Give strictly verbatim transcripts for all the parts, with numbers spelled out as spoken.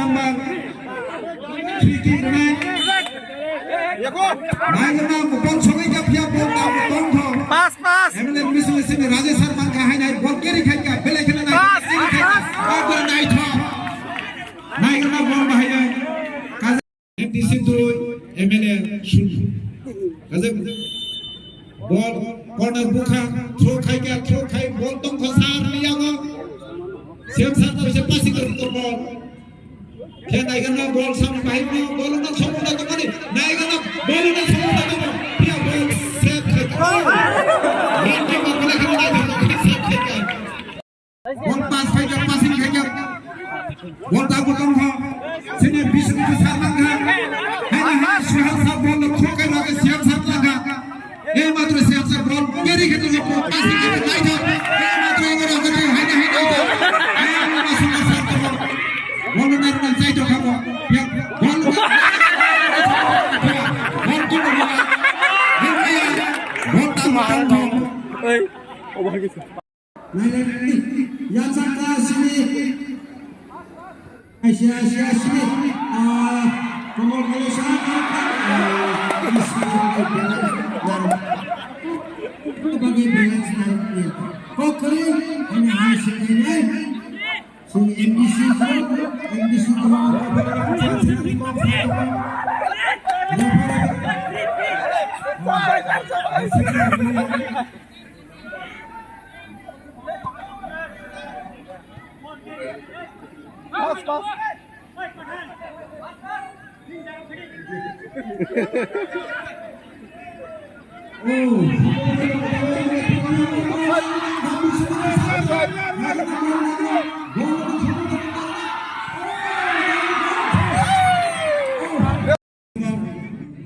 Number three kick rwnai. Naigwrwng bol sogwi kha phiya bol ta tongtho. Pass, pass. M L A Miss Miss ni Rajesh sir mankha hainai bol carry khaikha belai kheno nai. Pass, pass, pass. Naigwrwng bol bahai nai. M D C dui, M L A shunyo. Kajak bol corner bukha, throw khai kha, throw khai, bol tongkha sir ni yago. Siam sir to bisa passing khe bol. Khe naigana bol sam bahai no, bol no somo da tongani. Naigana bol no somo da tongo. Phiya bol save khai kha. Bol tongkha, bol khai kha, save khai kha. Bol pass khai jak, passing khai jak. Bol ta butong kho. Senior Bishnu ke sar lang kha. Hai na hai, Suhas sir bol lo khok kai lage, Siam sir lang kha. Ei matro Siam sir bol carry khai jak, passing khai jak, nai jak. Ei matro ego ro khai, hai na hai, nai jak. Hai na hai, Suhas sir bol. Bol na na chai to kha bol. Ya, bol. Bol tu bol. Bol ta butong kho. Oi, obo hai khe. Nai, nai, nai. Yachakka sini. Asia, Asia sini. Ah, Komol Kolo sa, ah, ah, isi, isi, balance, narok. Bagi balance narok ni. Kokri, hanya hai sini, nai. Sini M D C, M D C.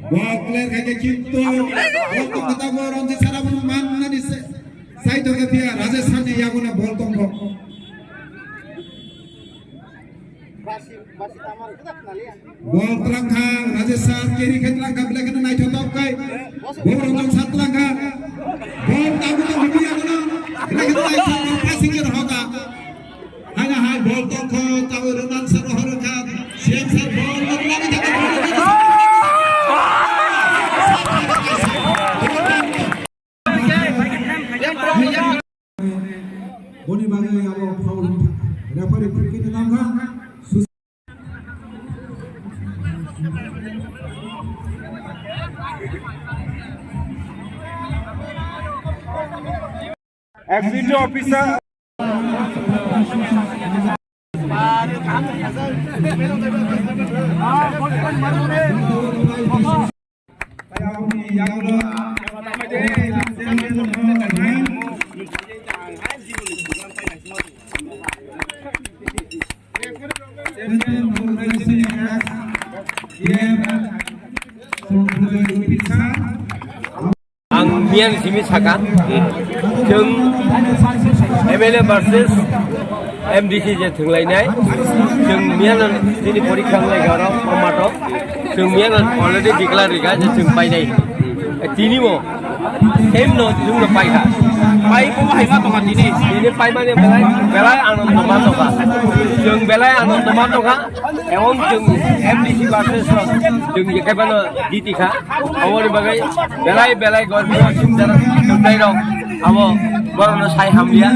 Bol clear khai khe kintu bol tongkha tabuk Ranjit sir abono mannani se-, sai tongkha phiya Rajesh sir ni yago no bol tongkha. Bol twlang kha Rajesh sir, carry khe twlang kha, belai kheno naithotok khai. Bol Ranjit sir twlang kha. Bol tabuk tongkha phiya abono, belai kheno naithotok, passing khe rohor kha. Haino hai bol tongkho, tabuk rwnan sir rohor kha. Siam sir bol rwnan thangkha. Boni bagwi abo foul wngkha. Referee phukini lamkha. Executive officer. Ang miyani simi saka, chwng M L A versus M D C je thwnglainai, chwng miyano chini porikha wnglaikha oro, o mato. Chwng miyano already declare rikha je chwng painai. Tini bo same no chwngno paikha. Pai bo hai ma tongkha tini. Tini paimani belai, belai anondo ma tongkha. Chwng belai anondo ma tongkha. Ebong chwng M D C versus rok chwng je khaibano jiti kha. Aboni bagwi belai belai gorbi rok chwngdar chwngdai rok abo borokno sai hamliya.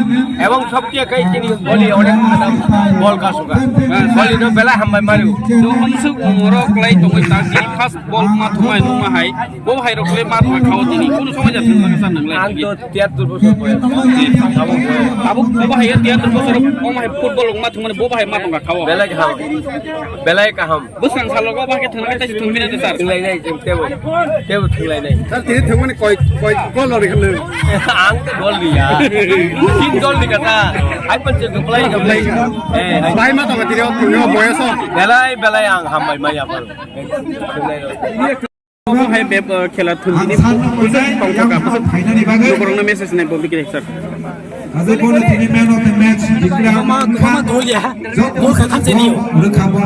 Ebong sobtiya kai chini boli onek kadam bol kasuka. Boli no belai hambai mario. Jokon suk moro klai tongwi ta tini first bol ma thumai numa hai. Bo hai rok le ma thumai khao tini. Kuno somoi ja thumai sa nang lai. Ang to tiyatur bosor boyos. Abo bo hai tiyatur bosor o ma hai football ma thumai bo hai ma tongkha khao. Belai khao. Belai kaham. Bwswng salogo ba khe thwngna khe thwngmina de sir. Thwnglainai, thwng tebo. Tebo thwnglainai. Sir, tini thwngmani koi, koi gol rw rwkha nw? Ang to gol riya. Tin gol rikha ta. Hai panche gaplai, gaplai. Eh, hai. Bai ma tong tini o thwngyo boyos o. Belai, belai ang hambai maya bal. Thwnglai rw. Omo hai beb, uh, khela thwngdini bwswk tongthokha, bwswk lukurokno message nai bo bikre sir. Ajai bono tini man of the match declare wngkha. Joto support rwkha bo.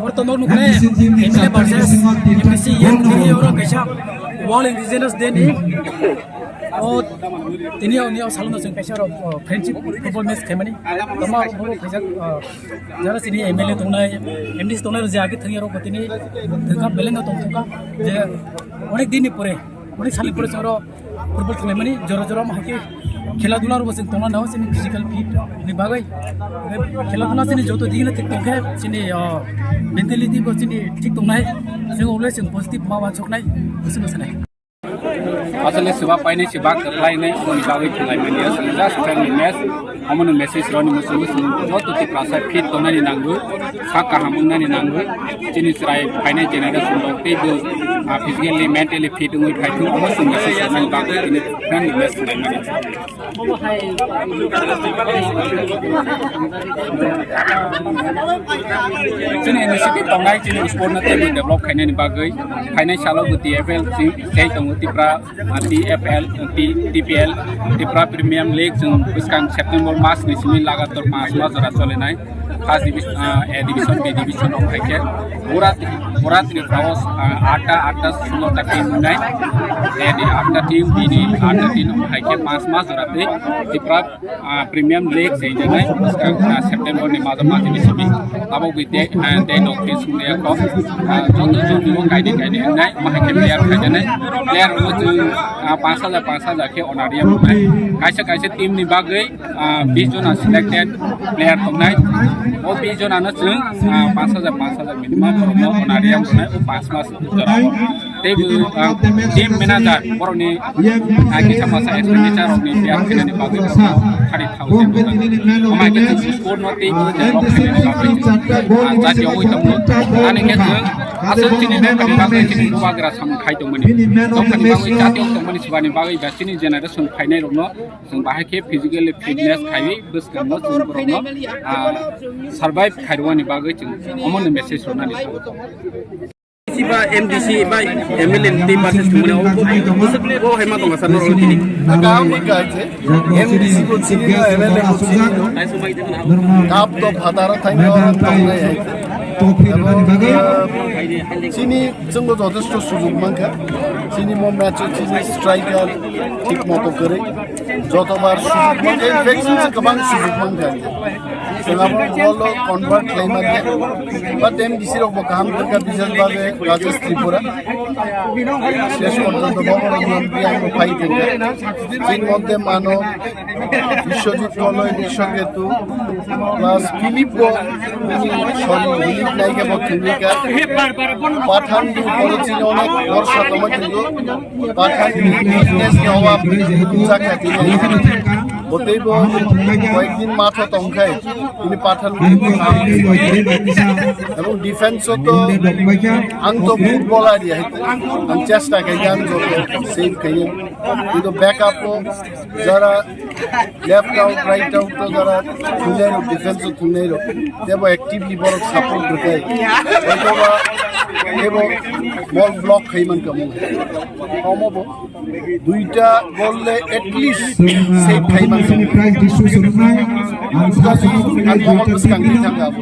Oro to nok nukle, M L A versus M D C yang tini oro kaisa World Indigenous Day ni. O, tini o, ni o salono chwng kaisa rok, o, friendship football match khaimani. Tama bo khaijak, o, jara chini M L A tongnai, M D C tongnai rok je age thangya rok bo tini thangka beleng tong thangka je onek din ni pore, onek sal ni pore chwng ro football khlaimani jora jora ma hakhe khela dula rok bo chwng tongna nao chini physical fit ni bagwi. Khela dula chini joto din thik tongkhe chini, o, mentality bo chini thik tongnai. Chwng always chwng positive ma wansuknai, bwswk bwswk nai. Asole swbak painai swbak kwplainai, omoni bagwi khwlaimani aswk just friendly match. Omono message roni muchungo chwng joto Tiprasa fit tongnani nango, sak kaham wngnani nango. Chini chwrai phainai generation rok teibo, ah, physically, mentally fit wngwi phaithung, omo chwng message rwnani bagwi tini friendly match khwlaimani. Chini initiative tongnai chini sport no teibo develop khainani bagwi phainai salo bo T F L si tei tongo Tipra, ah, T F L, T-, T P L, Tipra Premium League chwng bwskang September mas ni simi lagator panch mas jora cholenai. First division, ah, A division, B division rok hai khe pura, pura Tripura o, ah, atta, atta, sulo ta team wngnai. A ni atta team, B ni atta team rok hai khe panch mas jora tei Tipra ah, Premium League se janai, ah, September ni majo majo ni simi. Abo bi de, ah, de no ke sung de ko. Ah, joto joto mo kaini kaini nai, ma ke player khai janai. Player mo chwng, ah, panch hajar, panch hajar ke honorarium nai. Kaisa kaisa team ni bagwi, ah, bis jona selected player tongnai. O bis jona no chwng, ah, panch hajar, panch hajar minimum mo honorarium nai, o panch mas jora o. Teibo, ah, team manager borokni, ah, kisa masa expenditure rokni biya khainani bagwi khari thao se bukan. Amai khe chwng sport no teibo develop khainani bagwi, ah, jati oi tongo. Ani khe chwng aswk chini dophani bagwi chini bubagra samung khai tongmani. Dophani bagwi jati oi tongmani swbani bagwi ba chini generation phainai rokno chwng bahai khe physically fitness khaiwi bwskango chwng borokno, ah, survive khairwani bagwi chwng omono message rwnani. Ba M D C ba M L A ni tei versus thwngmani o, o, o hai ma tongo sir, norok tini. Kaham ni kaje, M D C bo chini no, M L A bo chini no. Cup to phataro thangwi oro tongnai hai. Abo, ah, chini chwngbo jothesto sujug mankha. Chini mo match o chini striker thik moto kwrwi. Jotobar sujug mankha, in fact, chini kwbang sujug mankha. Chwng abo ball o convert khlai manya. But M D C rok bo kaham khe kha, bises babe Rajesh Tripura. Shesh porjonto bo borok non biang bo phai khe. Chini moddhe mano Biswajit Koloi, Biswaketu, plus Philip bo, sorry, Philip nai khe bo thwngwi kha. Pathan ni pore chini onek borsa tongma thwngwi. Pathan ni fitness ni obab chakha tini. Botei bo koyekdin matha tongkhai, tini Pathan ni. Ebong defense o to ang to footballer ya, ang chesta khai ang to save khai. Kintu backup o jara left out, right out to jara thungnai rok, defense o thungnai rok, tebo actively borok support rwkhe. Hoitoba tebo ball block khai man kamo. Omo bo duita goal le at least save khai man kamo. Ang omo bwskang ni thang abo.